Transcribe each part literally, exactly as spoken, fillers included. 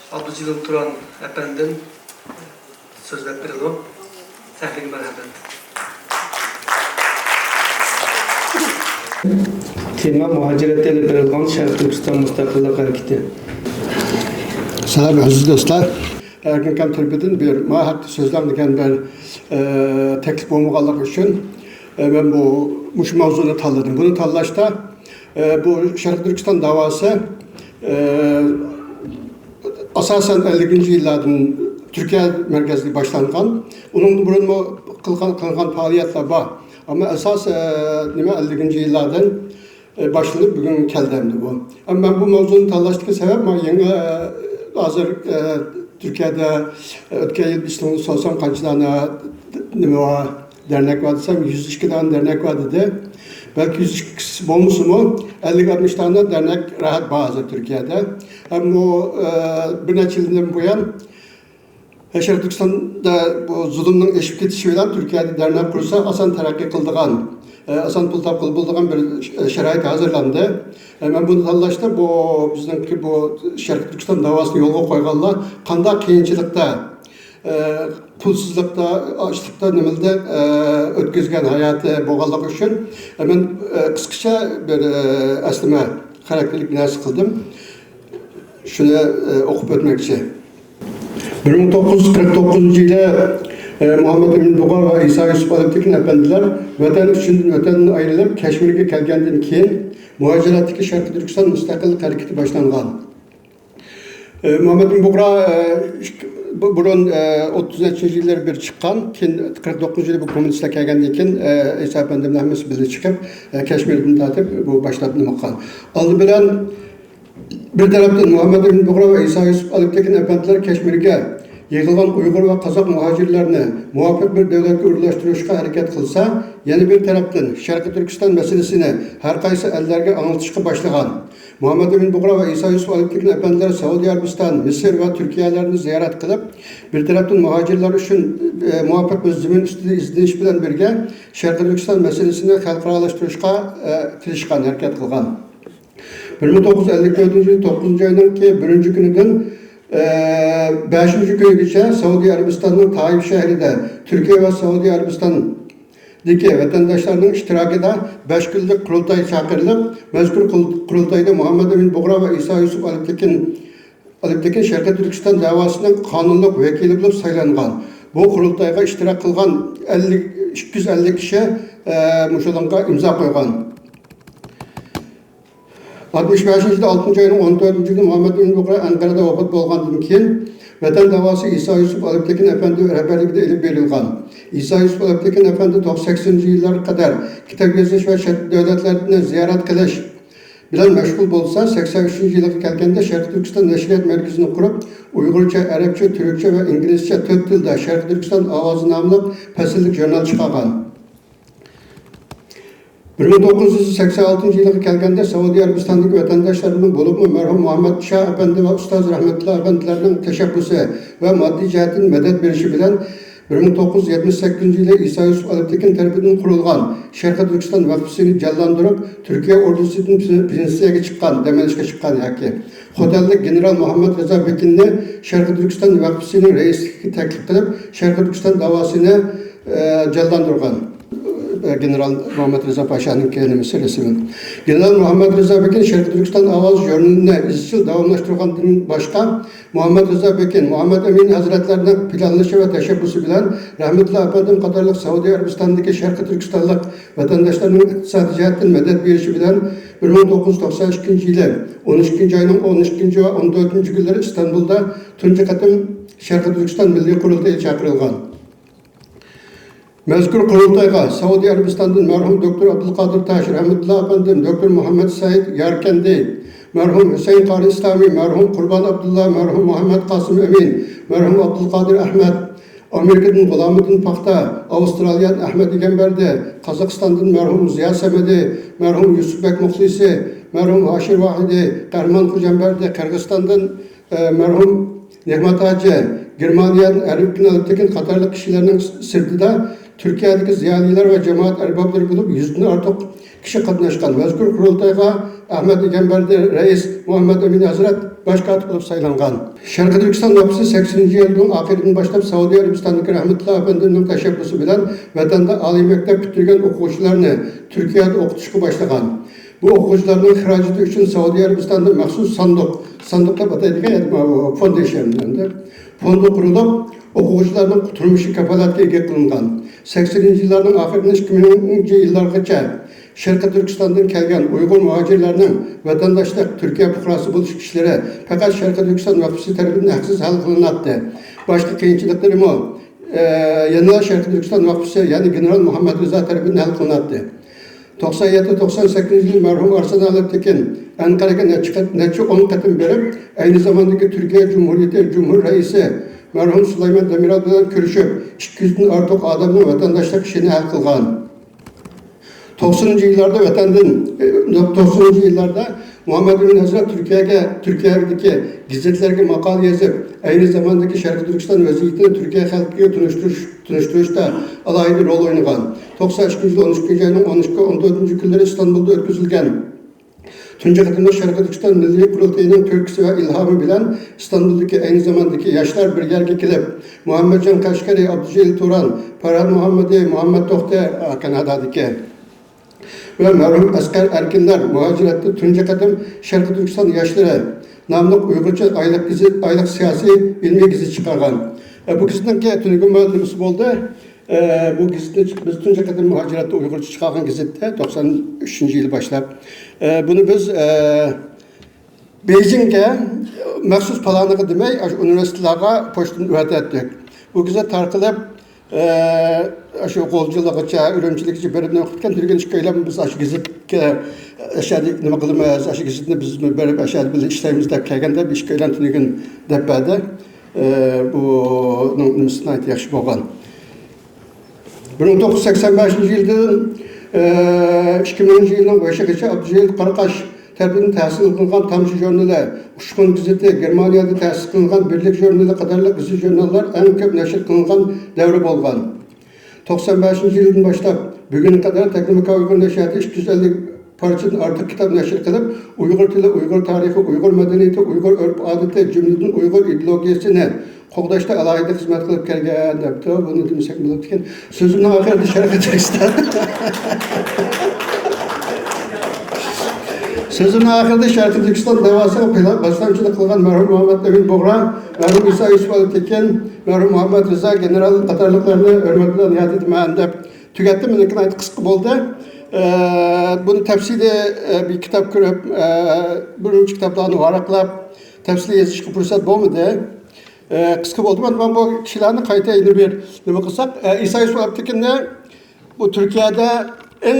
ئابدۇجېلىل تۇران ئەپەندىم سۆزلەپ بېرىدۇ. سەھنىگە مەرھەمەت. تېما: مۇھاجىرەتتە ئېلىپ بېرىلغان شەرقىي تۈركىستان مۇستەقىللىق ھەرىكىتى. سالام، ئەزىز دوستلار. ئەركىن ئاكام تەرىپىدىن بىر ما ھەقتە سۆزلەڭ دېگەن بىر، ئە، تەكلىپ بولمىغانلىقى ئۈچۈن، ئە، مەن بۇ، مۇشۇ ماۋزۇنى تاللىدىم. بۇنى تاللاشتا، ئە، بۇ شەرقىي تۈركىستان داۋاسى، ئە، ئاساسەن ئەللىكىنچى يىللاردىن تۈركىيە مەركەزلىك باشلانغان. ئۇنىڭدىن بۇرۇنمۇ قىلغان، قىلغان پائالىيەتلەر بار. ئەمما ئاساس، ئە، نېمە، ئەللىكىنچى يىللاردىن، ئە، باشلىنىپ بۈگۈنگە كەلدى ئەمدى بۇ. ئەمما مەن بۇ مەۋزۇنى تاللاشتىكى سەۋەب، مانا يېڭى، ئە، ھازىر، ئە، تۈركىيەدە، ئە، ئۆتكەن يىل ئىشنى سورىسام قانچە دانە نېمە بار، دەرنەك بار دېسەم، يۈز ئىككى دانە دەرنەك بار دېدى. بەلكى يۈز ئىككىسى بولمىسىمۇ، ئەللىك ئاتمىش دانە دەرنەك راھەت بار ھازىر تۈركىيەدە. ھەم بۇ، ئە، بىر نەچچە يىلدىن بۇيان شەرقىي تۈركىستاندا بۇ زۇلۇمنىڭ ئېشىپ كېتىشى بىلەن تۈركىيەدە دەرنەك قۇرسا ئاسان تەرەققىي قىلىدىغان، ئاسان پۇل تاپقىلى بولىدىغان بىر شارائىت ھازىرلاندى. مەن بۇنى تاللاشتا بۇ بىزنىڭكى بۇ شەرقىي تۈركىستان داۋاسىنى يولغا قويغانلار قانداق قىيىنچىلىقتا، پۇلسىزلىقتا، ئاچلىقتا، نېمىلەردە ئۆتكۈزگەن ھاياتى بولغانلىقى ئۈچۈن مەن قىسقىچە بىر ئەسلىمە خاراكتېرلىك نەرسە قىلدىم. شۇنى ئوقۇپ ئۆتمەكچى. بىر مىڭ توققۇز يۈز قىرىق توققۇزىنچى يىلى، ئە، مۇھەممەد ئەمىن بۇغرا ۋە ئىسا يۈسۈپ ئالپتېكىن ئەپەندىلەر ۋەتەن ئۈچۈن ۋەتەندىن ئايرىلىپ، كەشمىرگە كەلگەندىن كېيىن، مۇھاجىرەتتىكى شەرقىي تۈركىستان مۇستەقىللىق ھەرىكىتى باشلانغان. ئە، مۇھەممەد ئەمىن بۇغرا، ئە، ئىك-، بۇ-، بۇرۇن، ئە، ئوتتۇزىنچى يىللىرى بىر چىققان، كېيىن قىرىق توققۇزىنچى يىلى بۇ كوممۇنىستلار كەلگەندىن كېيىن، ئە، ئىسا ئەپەندىمنىڭ ھەممىسى بىللە چىقىپ، ئە، كەشمىردىن تارتىپ بۇ باشلاپ نېمە قىلغان. ئالدى بىلەن بىر تەرەپتىن مۇھەممەد ئەمىن بۇغرا ۋە ئىسا يۈسۈپ ئالپتېكىن ئەپەندىلەر كەشمىرگە يىغىلغان ئۇيغۇر ۋە قازاق مۇھاجىرلارنى مۇۋاپىق بىر دۆلەتكە ئورۇنلاشتۇرۇشقا ھەرىكەت قىلسا، يەنە بىر تەرەپتىن شەرقىي تۈركىستان مەسىلىسىنى ھەر قايسى ئەللەرگە ئاڭلىتىشقا باشلىغان. مۇھەممەد ئەمىن بۇغرا ۋە ئىسا يۈسۈپ ئالپتېكىن ئەپەندىلەر سەئۇدى ئەرەبىستان، مىسىر ۋە تۈركىيەلەرنى زىيارەت قىلىپ، بىر تەرەپتىن مۇھاجىرلار ئۈچۈن، ئە، مۇۋاپىق بىر زېمىن ئۈستىدە ئىزدىنىش بىلەن بىرگە، شەرقىي تۈركىستان مەسىلىسىنى خەلقئارالاشتۇرۇشقا، ئە، تىرىشقان، ھەرىكەت قىلغان. بىر مىڭ توققۇز يۈز ئەللىك تۆتىنچى يىل توققۇزىنچى ئاينىڭكى بىرىنچى كۈنىدىن، ئە، بەشىنچى كۈنىگىچە سەئۇدى ئەرەبىستاننىڭ تائىپ شەھىرىدە تۈركىيە ۋە سەئۇدى ئەرەبىستاندىكى ۋەتەنداشلارنىڭ ئىشتىراكىدا بەش كۈنلۈك قۇرۇلتاي چاقىرىلىپ، مەزكۇر قۇل-، قۇرۇلتايدا مۇھەممەد ئەمىن بۇغرا ۋە ئىسا يۈسۈپ ئالپتېكىن، ئالپتېكىن شەرقىي تۈركىستان دەۋاسىنىڭ قانۇنلۇق ۋەكىلى بولۇپ سايلانغان. بۇ قۇرۇلتايغا ئىشتىراك قىلغان ئەللىك، ئىككى يۈز ئەللىك كىشى، ئە، مۇشۇنىڭغا ئىمزا قويغان. ئاتمىش بەشىنچى يىلى ئالتىنچى ئاينىڭ ئون تۆتىنچى كۈنى مۇھەممەد ئىبن بۇغرا ئەنقەرەدە ۋاپات بولغاندىن كېيىن، ۋەتەن داۋاسى ئىسا يۈسۈپ ئالپتېكىن ئەپەندى رەھبەرلىكىدە ئېلىپ بېرىلغان. ئىسا يۈسۈپ ئالپتېكىن ئەپەندى توقسەن سەككىزىنچى يىللارغا قەدەر كىتاب يېزىش ۋە چەت دۆلەتلەرنى زىيارەت قىلىش بىلەن مەشغۇل بولسا، سەكسەن ئۈچىنچى يىلىغا كەلگەندە شەرقىي تۈركىستان نەشرىيات مەركىزىنى قۇرۇپ، ئۇيغۇرچە، ئەرەبچە، تۈركچە ۋە ئىنگلىزچە تۆت تىلدا شەرقىي تۈركىستان ئاۋازى ناملىق پەسىللىك ژۇرنال چىقارغان. بىر مىڭ توققۇز يۈز سەكسەن ئالتىنچى يىلىغا كەلگەندە، سەئۇدى ئەرەبىستاندىكى ۋەتەنداشلىرىمىزنىڭ، بولۇپمۇ مەرھۇم مۇھەممەد شاھ ئەپەندى ۋە ئۇستاز رەھمەتۇللا ئەپەندىلەرنىڭ تەشەببۇسى ۋە ماددىي جەھەتتىن مەدەت بېرىشى بىلەن، بىر مىڭ توققۇز يۈز يەتمىش سەككىزىنچى يىلى ئىسا يۈسۈپ ئالپتېكىن تەرىپىدىن قۇرۇلغان شەرقىي تۈركىستان ۋەقپىسىنى جانلاندۇرۇپ، تۈركىيە ئوردۇسىدىن پېنسىيەگە چىققان، دەم ئېلىشقا چىققان ياكى خوتەنلىك گېنېرال مۇھەممەد رىزا بېكىننى شەرقىي تۈركىستان ۋەقپىسىنىڭ رەئىسلىكىگە تەكلىپ قىلىپ، شەرقىي تۈركىستان داۋاسىنى، ئە، جانلاندۇرغان. ئە، گېنېرال مۇھەممەد رىزا پاشانىڭكى نېمىسى، رەسىمى. گېنېرال مۇھەممەد رىزا بېكىن شەرقىي تۈركىستان ئاۋازى ژۇرنىلىنى ئىزچىل داۋاملاشتۇرغاندىن باشقا، مۇھەممەد رىزا بېكىن، مۇھەممەد ئەمىن ھەزرەتلەرنىڭ پىلانلىشى ۋە تەشەببۇسى بىلەن رەھمەتۇللا ئەپەندىم قاتارلىق سەئۇدى ئەرەبىستاندىكى شەرقىي تۈركىستانلىق ۋەتەنداشلارنىڭ ئىقتىسادىي جەھەتتىن مەدەت بېرىشى بىلەن بىر مىڭ توققۇز يۈز توقسەن ئىككىنچى يىلى ئون ئىككىنچى ئاينىڭ ئون ئىككىنچى ۋە ئون تۆتىنچى كۈنلىرى ئىستانبۇلدا تۇنجى قېتىم شەرقىي تۈركىستان مىللىي قۇرۇلتىيى چاقىرىلغان. مەزكۇر قۇرۇلتايغا سەئۇدى ئەرەبىستاندىن مەرھۇم دوكتور ئابدۇلقادىر تاش، رەھمەتۇللا ئەپەندىم، دوكتور مۇھەممەد سەئىد ياركەندى، مەرھۇم ھۈسەيىن قارى ئىسلامى، مەرھۇم قۇربان ئابدۇللا، مەرھۇم مۇھەممەد قاسىم ئەمىن، مەرھۇم ئابدۇلقادىر ئەھمەد، ئامېرىكىدىن غۇلامىدىن پاختا، ئاۋسترالىيەدىن ئەھمەد ئىگەمبەردى، قازاقىستاندىن مەرھۇم زىيا سەمەدى، مەرھۇم يۈسۈپبەك مۇخلىسى، مەرھۇم ھاشىر ۋاھىدى، قەھرىمان خوجامبەردى، قىرغىزىستاندىن ئە، مەرھۇم نېغمەت ھاجى، گېرمانىيەدىن ئەركىن ئالپتېكىن قاتارلىق كىشىلەرنىڭ سىرتىدا، تۈركىيەدىكى زىيالىيلار ۋە جامائەت ئەربابلىرى بولۇپ، يۈزدىن ئارتۇق كىشى قاتناشقان. مەزكۇر قۇرۇلتايغا ئەخمەت ئىگەمبەردى رەئىس، مۇھەممەد ئەمىن ھەزرەت باش كاتىپ بولۇپ سايلانغان. شەرقىي تۈركىستان ۋەقپىسى سەكسىنىنچى يىلنىڭ ئاخىرىدىن باشلاپ سەئۇدى ئەرەبىستانىدىكى رەھمەتۇللا ئەپەندىمنىڭ تەشەببۇسى بىلەن ۋەتەندە ئالىي مەكتەپ پۈتتۈرگەن ئوقۇغۇچىلارنى تۈركىيەدە ئوقۇتۇشقا باشلىغان. بۇ ئوقۇغۇچىلارنىڭ خىراجىتى ئۈچۈن سەئۇدى ئەرەبىستاندا مەخسۇس ساندۇق، ساندۇق دەپ ئاتايدىكەن، يەنى فوندېيشن ئەمدى. فوندى قۇرۇلۇپ، ئوقۇغۇچىلارنىڭ تۇرمۇشى كاپالەتكە ئىگە قىلىنغان. سەكسىنىنچى يىللارنىڭ ئاخىرىدىن ئىككى مىڭىنچى يىللارغىچە شەرقىي تۈركىستاندىن كەلگەن ئۇيغۇر مۇھاجىرلارنىڭ ۋەتەنداشلىق، تۈركىيە پۇقراسى بولۇش ئىشلىرى پەقەت شەرقىي تۈركىستان ۋەقپىسى تەرىپىدىن ھەقسىز ھەل قىلىناتتى. باشقا قىيىنچىلىقلىرىمۇ، ئە، يەنىلا شەرقىي تۈركىستان ۋەقپىسى، يەنى گېنېرال مۇھەممەد رىزا تەرىپىدىن ھەل قىلىناتتى. توقسان يەتتە، توقسان سەككىزىنچى يىلى مەرھۇم ئارسلان ئەلىپتېكىن ئەنقەرەگە نەچچە قېت-، نەچچە ئون قېتىم بېرىپ، ئەينى زاماندىكى تۈركىيە جۇمھۇرىيىتى جۇمھۇر رەئىسى مەرھۇم سۇلايمان دېمىرال بىلەن كۆرۈشۈپ، ئىككى يۈزدىن ئارتۇق ئادەمنىڭ ۋەتەنداشلىق ئىشىنى ھەل قىلغان. توقسىنىنچى يىللاردا ۋەتەندىن، توقسىنىنچى يىللاردا مۇھەممەد ئەمىن ھەزرەت تۈركىيەگە، تۈركىيەدىكى گېزىتلەرگە ماقالە يېزىپ، ئەينى زاماندىكى شەرقىي تۈركىستان ۋەزىيىتىنى تۈركىيە خەلقىگە تونۇشتۇرۇش، تونۇشتۇرۇشتا ئالاھىدە رول ئوينىغان. توقسان ئىككىنچى يىل ئون ئىككىنچى ئاينىڭ ئون ئىككى، ئون تۆتىنچى كۈنلىرى ئىستانبۇلدا ئۆتكۈزۈلگەن تۇنجى قېتىملىق شەرقىي تۈركىستان مىللىي قۇرۇلتىيىنىڭ تۈرتكىسى ۋە ئىلھامى بىلەن ئىستانبۇلدىكى ئەينى زاماندىكى ياشلار بىر يەرگە كېلىپ، مۇھەممەتجان قەشقىرى، ئابدۇجېلىل تۇران، پەرھات مۇھەممىدى، مۇھەممەت توختى، ئا، كانادادىكى، ۋە مەرھۇم ئەسقەر ئەركىنلەر مۇھاجىرەتتە تۇنجى قېتىم شەرقىي تۈركىستان ياشلىرى ناملىق ئۇيغۇرچە ئايلىق گېزىت، ئايلىق سىياسىي ئىلمىي گېزىت چىقارغان. ئە، بۇ گېزىتنىڭكى تۈنۈگۈن مۇئەللىمىسى بولدى. ئە، بۇ گېزىتنى بىز تۇنجى قېتىم مۇھاجىرەتتە ئۇيغۇرچە چىقارغان گېزىتتە توقسان ئۈچىنچى يىلى باشلاپ. ئە، بۇنى بىز، ئە، بېيجىڭگە مەخسۇس پالانىغا دېمەي، ئاشۇ ئۇنىۋېرسىتېتلارغا پوچتىدىن ئەۋەتەتتۇق. بۇ گېزىت تارقىلىپ، ئە، ئاشۇ غۇلجىلىغىچە، ئۈرۈمچىلىكىچە بېرىپ نېمە قىلىپ كەتكەن، تۈنۈگۈن ئىككىيلەن بىز ئاشۇ گېزىتكە، ئەشەدە نېمە قىلىمىز، ئاشۇ گېزىتنى بىزمۇ بېرىپ ئەشەدە بىللە ئىشلەيمىز دەپ كەلگەندە، بىر ئىككىيلەن تۈنۈگۈن دەپ بەردى. ئە، بۇنىڭ نېمىسى ناھايىتى ياخشى بولغان. بىر مىڭ توققۇز يۈز سەكسەن بەشىنچى يىلدىن، ئە، ئىككى مىڭىنچى يىلنىڭ بېشىغىچە ئابدۇجېلىل قاراقاش تەرىپىدىن تەسىس قىلىنغان تامچە ژۇرنىلى، ئۇچقۇن گېزىتى، گېرمانىيەدە تەسىس قىلىنغان بىرلىك ژۇرنىلى قاتارلىق گېزىت-ژۇرناللار ئەڭ كۆپ نەشر قىلىنغان دەۋرى بولغان. توقسان بەشىنچى يىلدىن باشلاپ بۈگۈنگە قەدەر تەكلىماكان ئۇيغۇر نەشرىياتى ئىككى يۈز ئەللىك پارچىدىن ئارتۇق كىتاب نەشر قىلىپ، ئۇيغۇر تىلى، ئۇيغۇر تارىخى، ئۇيغۇر مەدەنىيىتى، ئۇيغۇر ئۆرپ-ئادىتى، جۈملىدىن ئۇيغۇر ئىدېئولوگىيەسىنى قوغداشتا ئالاھىدە خىزمەت قىلىپ كەلگەن دەپتۇ. بۇنى دېمىسەك بولىدىكەن. سۆزۈمنىڭ ئاخىرىدا شەرقىي تۈركىستان. سۆزۈمنىڭ ئاخىرىدا شەرقىي تۈركىستان دەۋاسىغا پىلا-، باشلامچىلىق قىلغان مەرھۇم مۇھەممەد ئەمىن بۇغرا، مەرھۇم ئىسا يۈسۈپ ئەلىپتېكىن، مەرھۇم مۇھەممەد رىزا گېنېرال قاتارلىقلارنى ھۆرمەت بىلەن ياد ئېتىمەن دەپ تۈگەتتىم. مېنىڭكى ناھايىتى قىسقا بولدى. ئە، بۇنى تەپسىلىي، ئە، بىر كىتاب كۆرۈپ، ئە، بىر نەچچە كىتابلارنى ۋاراقلاپ، تەپسىلىي يېزىشقا پۇرسەت بولمىدى. ئە، قىسقا بولدى. مەن، مەن بۇ كىشىلەرنى قايتا يەنە بىر نېمە قىلساق، ئە، ئىسا يۈسۈپ ئەلىپتېكىننى بۇ تۈركىيەدە ئەڭ،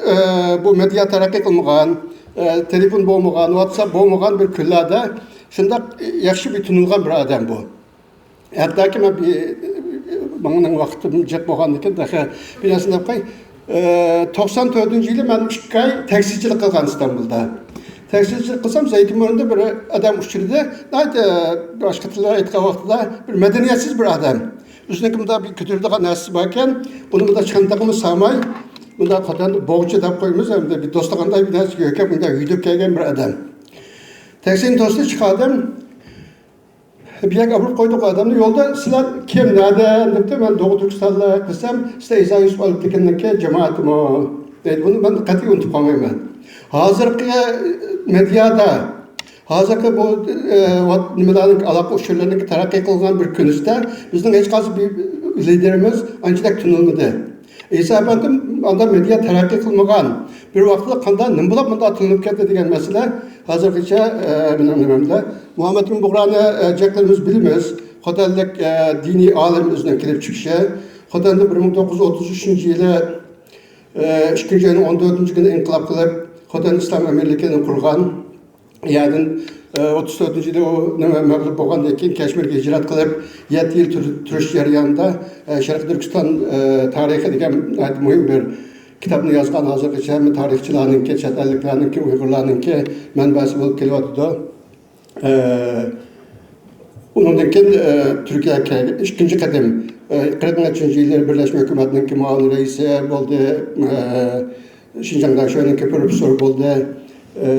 ئە، بۇ مېدىيا تەرەققىي قىلمىغان، ئە، تېلېفون بولمىغان، ۋاتساپ بولمىغان بىر كۈنلەردە شۇنداق ياخشى بىر تونۇلغان بىر ئادەم بۇ. ھەتتاكى مەن بىر، ماڭىنىڭ ۋاقتىم جىق بولغاندىكىن تېخى بىر نەرسىنى دەپ قوي. ئە، توقسان تۆتىنچى يىلى مەن ئىككى ئاي تەكسىچىلىك قىلغان ئىستانبۇلدا. تەكسىچىلىك قىلسام، زەيتىنبۇرنۇدا بىر ئادەم ئۇچرىدى. ناھايىتى، باشقا تىلدا ئېيتقان ۋاقتىدا، بىر مەدەنىيەتسىز بىر ئادەم. ئۆزىنىڭكى مۇنداق بىر كۆتۈرىدىغان نەرسىسى باركەن، ئۇنى مۇنداق چانتىغىمۇ سالماي، مۇنداق خوتەندە بوغچا دەپ قويىمىز، ئەمدى بىر دوستلىغانداق بىر نەرسە يۆكەپ، مۇنداق ھۆيدۈپ كەلگەن بىر ئادەم. تەكسىنى توستى، چىقاردىم. بۇ يەرگە ئاپىرىپ قويدۇق ئادەمنى. يولدا، «سىلەر كىم، نەدىن؟» دەپتۇ. «مەن دوغۇ تۈركىستانلىق» دېسەم، «سىلەر ئىسا يۈسۈپ ئەلىپتېكىننىڭكى جامائىتىمۇ؟» دەيدۇ. بۇنى مەن قەتئىي ئۇنتۇپ قالمايمەن. ھازىرقى مېدىيادا، ھازىرقى بۇ، ئە، ۋات-، نېمىلەرنىڭ، ئالاقە ئۇچۇرلىرىنىڭ تەرەققىي قىلغان بىر كۈنىسىدە بىزنىڭ ھېچقايسى بىر لىدېرىمىز ئانچىدەك تونۇلمىدى. ئىسا ئەپەندىم ئاندا مېدىيا تەرەققىي قىلمىغان بىر ۋاقىتتا قانداق، نېمە بولۇپ مۇنداق تونۇلۇپ كەتتى دېگەن مەسىلە ھازىرغىچە، ئە، مېنىڭ نېمەمدە. مۇھەممەد ئىمىن بۇغرانى، ئە، جىقلىرىمىز بىلىمىز. خوتەنلىك، ئە، دىنىي ئالىم ئۆزىنىڭ كېلىپ چىقىشى. خوتەندە بىر مىڭ توققۇز يۈز ئوتتۇز ئۈچىنچى يىلى، ئە، ئىككىنچى ئاينىڭ ئون تۆتىنچى كۈنى ئىنقىلاب قىلىپ، خوتەن ئىسلام ئەمىرلىكىنى قۇرغان. يەردىن، ئە، ئوتتۇز تۆتىنچى يىلى ئۇ نېمە، مەغلۇپ بولغاندىن كېيىن كەشمىرگە ھىجرەت قىلىپ، يەتتە يىل تۇر-، تۇرۇش جەريانىدا، ئە، شەرقىي تۈركىستان، ئە، تارىخى دېگەن ناھايىتى مۇھىم بىر كىتابنى يازغان، ھازىرغىچە ھەممە تارىخچىلارنىڭكى، چەت ئەللىكلەرنىڭكى، ئۇيغۇرلارنىڭكى مەنبەسى بولۇپ كېلىۋاتىدۇ. ئە، ئۇنىڭدىن كېيىن، ئە، تۈركىيەگە كەلگەن ئىككىنچى قېتىم، ئە، قىرىق نەچچىنچى يىللىرى بىرلەشمە ھۆكۈمەتنىڭكى مۇئاۋىن رەئىسى بولدى. ئە، شىنجاڭ داشۆنىڭكى پروفېسسورى بولدى. ئە،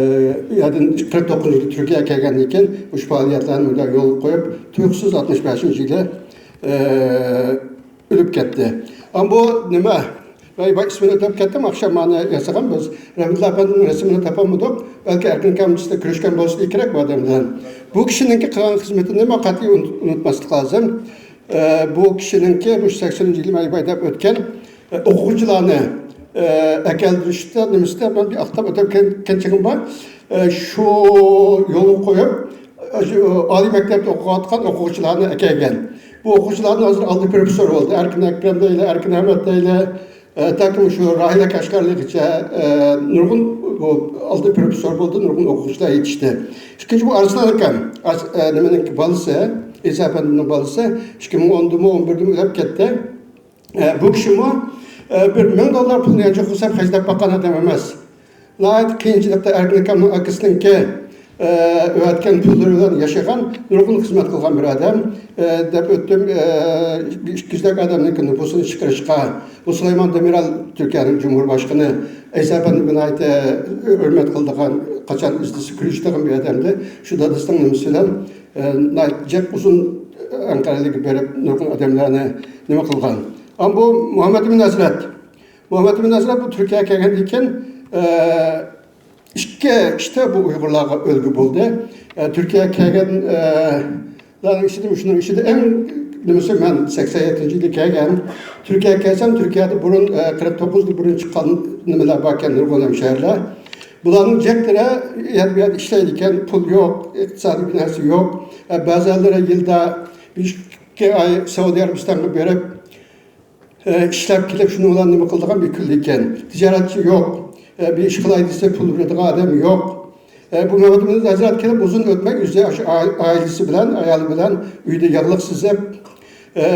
يەردىن قىرىق توققۇزىنچى يىلى تۈركىيەگە كەلگەندىن كېيىن مۇشۇ پائالىيەتلەرنى مۇنداق يولغا قويۇپ، تۇيۇقسىز ئاتمىش بەشىنچى يىلى، ئە، ئۆلۈپ كەتتى. ئەمما بۇ نېمە؟ مەن ئىسمىنى ئۆتۈپ كەتتىم، ئاخشام مانا ياسىغان بىز. رەھمەتلىك ئەپەندىنىڭ رەسىمىنى تاپالمىدۇق. بەلكى ئەركىن ئاكام سىزدە كۆرۈشكەن بولسا كېرەك بۇ ئادەم بىلەن. بۇ كىشىنىڭكى قىلغان خىزمىتىنى مەن قەتئىي ئۇنت-، ئۇنتۇماسلىق لازىم. ئە، بۇ كىشىنىڭكى مۇشۇ سەكسىنىنچى يىلى مەيبەي دەپ ئۆتكەن، ئە، ئوقۇغۇچىلارنى، ئە، ئەكەلدۈرۈشتە، نېمىسىدە مەن بىر ئاختاپ ئۆتۈپ كەلگەن چېغىم بار. ئە، شۇ يولغا قويۇپ، ئە، شۇ ئالىي مەكتەپتە ئوقۇۋاتقان ئوقۇغۇچىلارنى ئەكەلگەن. بۇ ئوقۇغۇچىلارنى ھازىر ئالدى پروفېسسور بولدى. ئەركىن ئەكرەم دەيلى، ئەركىن ئەمەت دەيلى، ئە، تاكى مۇشۇ راھىلە كەشقەرلىگىچە، ئە، نۇرغۇن بۇ ئالدى پروفېسسور بولدى، نۇرغۇن ئوقۇغۇچىلار يېتىشتى. ئىككىنچى بۇ ئارسلان ئاكام، ئارس-، ئە، نېمىنىڭ بالىسى، ئەيسا ئەپەندىمنىڭ بالىسى، ئىككى مىڭ ئوندىمۇ، ئون بىردىمۇ ئۆلۈپ كەتتى. ئە، بۇ كىشىمۇ، ئە، بىر مىڭ دوللار پۇلنى يانچۇققا سېلىپ خەجلەپ باققان ئادەم ئەمەس. ناھايىتى قىيىنچىلىقتا ئەركىن ئاكامنىڭ ئاكىسىنىڭكى، ئە، ئەۋەتكەن پۇللىرى بىلەن ياشىغان، نۇرغۇن خىزمەت قىلغان بىر ئادەم، ئە، دەپ ئۆتتۈم. ئە، بىر ئىككى يۈزدەك ئادەمنىڭكى نوپۇسىنى چىقىرىشقا، بۇ سۇلايمان دېمىرال تۈركىيەنىڭ جۇمھۇرباشقىنى، ئەيسا ئەپەندى ناھايىتى ھۆرمەت قىلىدىغان، قاچان ئىزدىسە كۆرۈشىدىغان بىر ئادەمدى. شۇ دادىسىنىڭ نېمىسى بىلەن، ئە، ناھايىتى جىق ئۇزۇن ئەنقەرەلىككە بېرىپ، نۇرغۇن ئادەملەرنى نېمە قىلغان. ئەمما بۇ مۇھەممەد ئىبن ھەزرەت، مۇھەممەد ئىبن ھەزرەت بۇ تۈركىيەگە كەلگەندىن كېيىن، ئە، ئىككى، ئىككى بۇ ئۇيغۇرلارغا ئۈلگە بولدى. ئە، تۈركىيەگە كەلگەن، ئە، لارنىڭ ئىچىدە، شۇنىڭ ئىچىدە ئەڭ نېمىسى، مەن سەكسەن يەتتىنچى يىلى كەلگەن. تۈركىيەگە كەلسەم، تۈركىيەدە بۇرۇن، ئە، قىرىق توققۇزدا بۇرۇن چىققان نېمىلەر باركەن، نۇرغۇن ھەمشەھەرلەر. بۇلارنىڭ جىقلىرى يەر بۇ يەردە ئىشلەيدىكەن، پۇل يوق، ئىقتىسادىي بىر نەرسە يوق. ئە، بەزىلىرى يىلدا بىر ئىككى ئاي سەئۇدى ئەرەبىستانغا بېرىپ، ئە، ئىشلەپ كېلىپ، شۇنىڭ بىلەن نېمە قىلىدىغان بىر كۈنلۈككەن. تىجارەتچى يوق. ئە، بىر ئىش قىلاي دېسە، پۇل بېرىدىغان ئادەم يوق. ئە، بۇ مەمەت ئىبن ھەزرەت كېلىپ، ئۇزۇن ئۆتمەي، ئۆزى شۇ ئا-، ئائىلىسى بىلەن، ئايالى بىلەن ئۆيدە ياغلىق سىزىپ، ئە،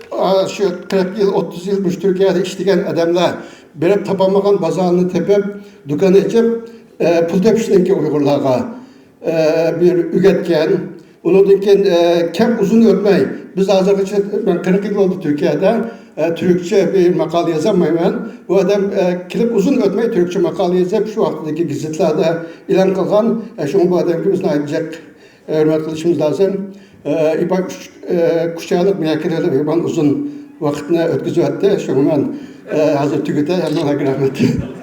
ئا، شۇ قىرىق يىل، ئوتتۇز يىل مۇشۇ تۈركىيەدە ئىشلىگەن ئادەملەر بېرىپ تاپالمىغان بازارنى تېپىپ، دۇكان ئېچىپ، ئە، پۇل تېپىشنىڭكى ئۇيغۇرلارغا، ئە، بىر ئۆگەتكەن. ئۇنىڭدىن كېيىن، ئە، كەپ ئۇزۇن ئۆتمەي، بىز ھازىرغىچە، مەن قىرىق يىل بولدى تۈركىيەدە، ئە، تۈركچە بىر ماقالە يازالمايمەن. بۇ ئادەم، ئە، كېلىپ ئۇزۇن ئۆتمەي تۈركچە ماقالە يېزىپ، شۇ ۋاقىتتىكى گېزىتلەردە ئېلان قىلغان. ئە، شۇڭا بۇ ئادەمگە بىز ناھايىتى جىق، ئە، ھۆرمەت قىلىشىمىز لازىم. ئە، ئىبا ئۈچ، ئە، كۇچالىق مىياكىدىلىك يامان ئۇزۇن ۋاقىتنى ئۆتكۈزۈۋەتتى. شۇڭا مەن، ئە، ھازىر تۈگىتەي، ھەممىڭلارغا رەھمەت.